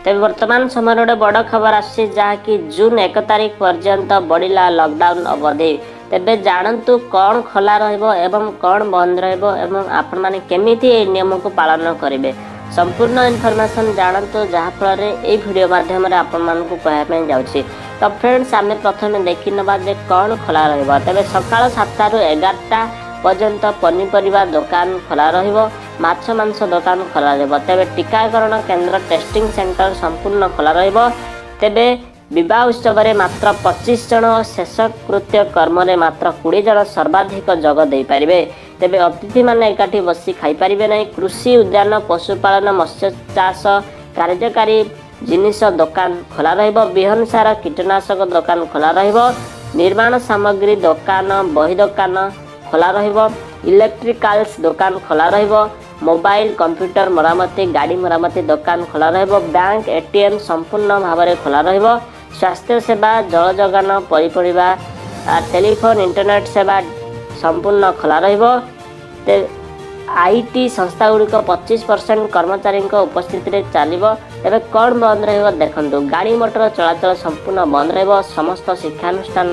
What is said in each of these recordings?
ତେବେ ବର୍ତ୍ତମାନ ସମୟରେ ଗୋଟେ ବଡ଼ ଖବର ଆସୁଛି, ଯାହାକି ଜୁନ୍ 1 ତାରିଖ ପର୍ଯ୍ୟନ୍ତ ବଢ଼ିଲା ଲକଡାଉନ୍ ଅବଧି। ତେବେ ଜାଣନ୍ତୁ କ'ଣ ଖୋଲା ରହିବ ଏବଂ କ'ଣ ବନ୍ଦ ରହିବ ଏବଂ ଆପଣମାନେ କେମିତି ଏହି ନିୟମକୁ ପାଳନ କରିବେ, ସମ୍ପୂର୍ଣ୍ଣ ଇନଫର୍ମେସନ୍ ଜାଣନ୍ତୁ, ଯାହାଫଳରେ ଏଇ ଭିଡ଼ିଓ ମାଧ୍ୟମରେ ଆପଣମାନଙ୍କୁ କହିବା ପାଇଁ ଯାଉଛି। ତ ଫ୍ରେଣ୍ଡସ୍, ଆମେ ପ୍ରଥମେ ଦେଖିନେବା ଯେ କ'ଣ ଖୋଲା ରହିବ। ତେବେ ସକାଳ 7ଟାରୁ 11ଟା ପର୍ଯ୍ୟନ୍ତ ପନିପରିବା ଦୋକାନ ଖୋଲା ରହିବ, ମାଛ ମାଂସ ଦୋକାନ ଖୋଲା ରହିବ। ତେବେ ଟିକାକରଣ କେନ୍ଦ୍ର, ଟେଷ୍ଟିଂ ସେଣ୍ଟର ସମ୍ପୂର୍ଣ୍ଣ ଖୋଲା ରହିବ। ତେବେ ବିବାହ ଉତ୍ସବରେ ମାତ୍ର 25 ଜଣ, ଶେଷକୃତ୍ୟ କର୍ମରେ ମାତ୍ର 20 ଜଣ ସର୍ବାଧିକ ଯୋଗ ଦେଇପାରିବେ। ତେବେ ଅତିଥିମାନେ ଏକାଠି ବସି ଖାଇପାରିବେ ନାହିଁ। କୃଷି, ଉଦ୍ୟାନ, ପଶୁପାଳନ, ମତ୍ସ୍ୟ ଚାଷ କାର୍ଯ୍ୟକାରୀ ଜିନିଷ ଦୋକାନ ଖୋଲା ରହିବ। ବିହନ, ସାର, କୀଟନାଶକ ଦୋକାନ ଖୋଲା ରହିବ। ନିର୍ମାଣ ସାମଗ୍ରୀ ଦୋକାନ, ବହି ଦୋକାନ ଖୋଲା ରହିବ। ଇଲେକ୍ଟ୍ରିକାଲ୍ସ ଦୋକାନ ଖୋଲା ରହିବ। ମୋବାଇଲ, କମ୍ପ୍ୟୁଟର ମରାମତି, ଗାଡ଼ି ମରାମତି ଦୋକାନ ଖୋଲା ରହିବ। ବ୍ୟାଙ୍କ, ଏଟିଏମ୍ ସମ୍ପୂର୍ଣ୍ଣ ଭାବରେ ଖୋଲା ରହିବ। ସ୍ୱାସ୍ଥ୍ୟ ସେବା, ଜଳ ଯୋଗାଣ, ପନିପରିବା, ଟେଲିଫୋନ୍, ଇଣ୍ଟରନେଟ୍ ସେବା ସମ୍ପୂର୍ଣ୍ଣ ଖୋଲା ରହିବ। IT ସଂସ୍ଥା ଗୁଡ଼ିକ 25% କର୍ମଚାରୀଙ୍କ ଉପସ୍ଥିତିରେ ଚାଲିବ। ତେବେ କ'ଣ ବନ୍ଦ ରହିବ ଦେଖନ୍ତୁ। ଗାଡ଼ି ମଟର ଚଳାଚଳ ସମ୍ପୂର୍ଣ୍ଣ ବନ୍ଦ ରହିବ। ସମସ୍ତ ଶିକ୍ଷାନୁଷ୍ଠାନ,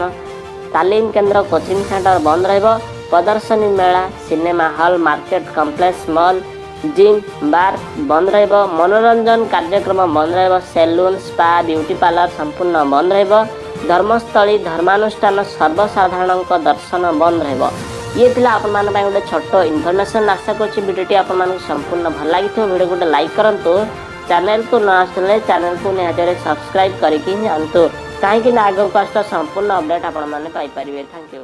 ତାଲିମ କେନ୍ଦ୍ର, କୋଚିଂ ସେଣ୍ଟର ବନ୍ଦ ରହିବ। ପ୍ରଦର୍ଶନୀ ମେଳା, cinema hall, market complex, mall, gym, bar ବନ୍ଦ ରହିବ। ମନୋରଞ୍ଜନ କାର୍ଯ୍ୟକ୍ରମ ବନ୍ଦ ରହିବ। ସେଲୁନ୍, ସ୍ପା, ବ୍ୟୁଟି ପାର୍ଲର ସମ୍ପୂର୍ଣ୍ଣ ବନ୍ଦ ରହିବ। ଧର୍ମସ୍ଥଳୀ, ଧର୍ମାନୁଷ୍ଠାନ, ସର୍ବସାଧାରଣଙ୍କ ଦର୍ଶନ ବନ୍ଦ ରହିବ। ଇଏ ଥିଲା ଆପଣମାନଙ୍କ ପାଇଁ ଗୋଟେ ଛୋଟ ଇନଫର୍ମେସନ୍। ଆଶା କରୁଛି ଭିଡ଼ିଓଟି ଆପଣମାନଙ୍କୁ ସମ୍ପୂର୍ଣ୍ଣ ଭଲ ଲାଗିଥିବ। ଭିଡ଼ିଓ ଗୋଟେ ଲାଇକ୍ କରନ୍ତୁ। ଚ୍ୟାନେଲକୁ ନ ଆସିଲେ ଚ୍ୟାନେଲକୁ ନିହାତି ସବସ୍କ୍ରାଇବ୍ କରିକି ଯାଆନ୍ତୁ, କାହିଁକି ନା ଆଗକୁ ଆସୁଥିବା ସମ୍ପୂର୍ଣ୍ଣ ଅପଡ଼େଟ୍ ଆପଣମାନେ ପାଇପାରିବେ। Thank you.